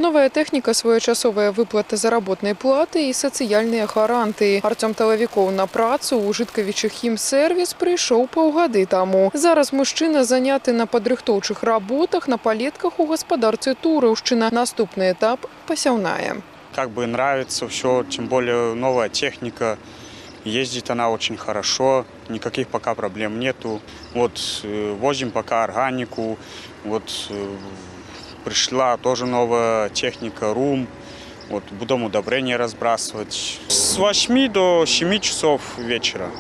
Новая тэхніка, своечасовая выплата заработнай платы і сацыяльныя гарантыі. Арцём Талавікоў на працу ў Жыткавічы хімсервіс прыйшоў паўгады таму. Зараз мужчына заняты на падрыхтоўчых работах на палетках у гаспадарцы Тураўшчына. Наступны этап — пасяўная. Как бы нравится все, тем более новая техника. Ездит она очень хорошо, никаких пока проблем нету. Вот возим пока органику, вот пришла тоже новая техника, РУМ. Вот будем удобрения разбрасывать. С 8 до 7 часов вечера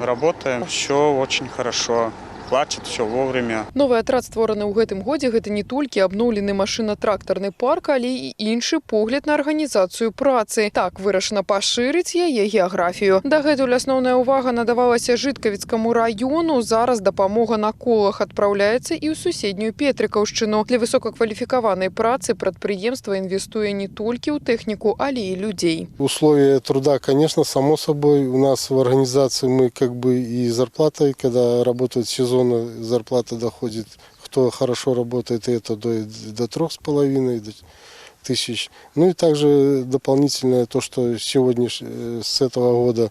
работаем. Все очень хорошо, платят все вовремя. Новы атрад, створаны ў гэтым годзе, гэта не толькі абноўлены машына-трактарны парк, але і іншы погляд на арганізацыю працы. Так, вырашана пашырыць яе геаграфію. Дагэтуль асноўная ўвага надавалася Жыткавіцкаму раёну. Зараз дапамога на колах адпраўляецца і ў суседнюю Петрыкаўшчыну. Для высокакваліфікаванай працы прадпрыемства інвестуе не толькі ў тэхніку, але і людзей. Условия труда, конечно, само собой. У нас в организации мы как бы и зарплатой, когда работают сезонно, зарплата доходит, кто хорошо работает, и это до 3,5 тысяч. Ну и также дополнительное то, что сегодня с этого года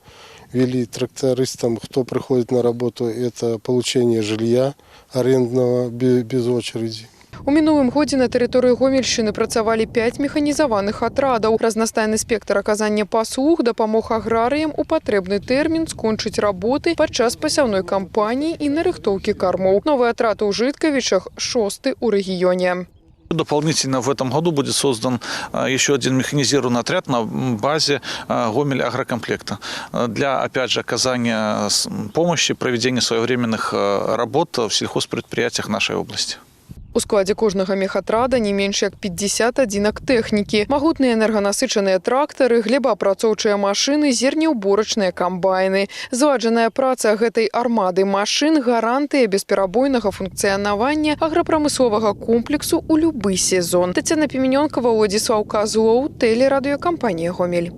ввели трактористам, кто приходит на работу, это получение жилья арендного без очереди. У мінулым годзе на тэрыторыі Гомельшчыны працавалі 5 механізаваных атрадаў. Разнастайны спектр аказання паслуг дапамог аграрыям у патрэбны тэрмін скончыць работы падчас пасяўной кампаніі і нарыхтоўкі кармоў. Новы атрад у Жыткавічах — шосты ў рэгіёне. Дополнительно в этом году будет создан еще один механизированный отряд на базе Гомель Агрокомплекта для, опять же, оказания помощи, проведения своевременных работ в сельхозпредприятиях нашей области. У складзе кожнага мехатрада не менш як 50 адзінак тэхнікі. Магутныя энерганасычаныя трактары, глебаапрацоўчыя машыны, зернеўборачныя камбайны. Зладжаная праца гэтай армады машын — гарантыя бесперабойнага функцыянавання аграпрамысловага комплексу ў любы сезон. Тацяна Піменёнкава, Уладзіслаў Казлоў, тэлерадыёкампанія «Гомель».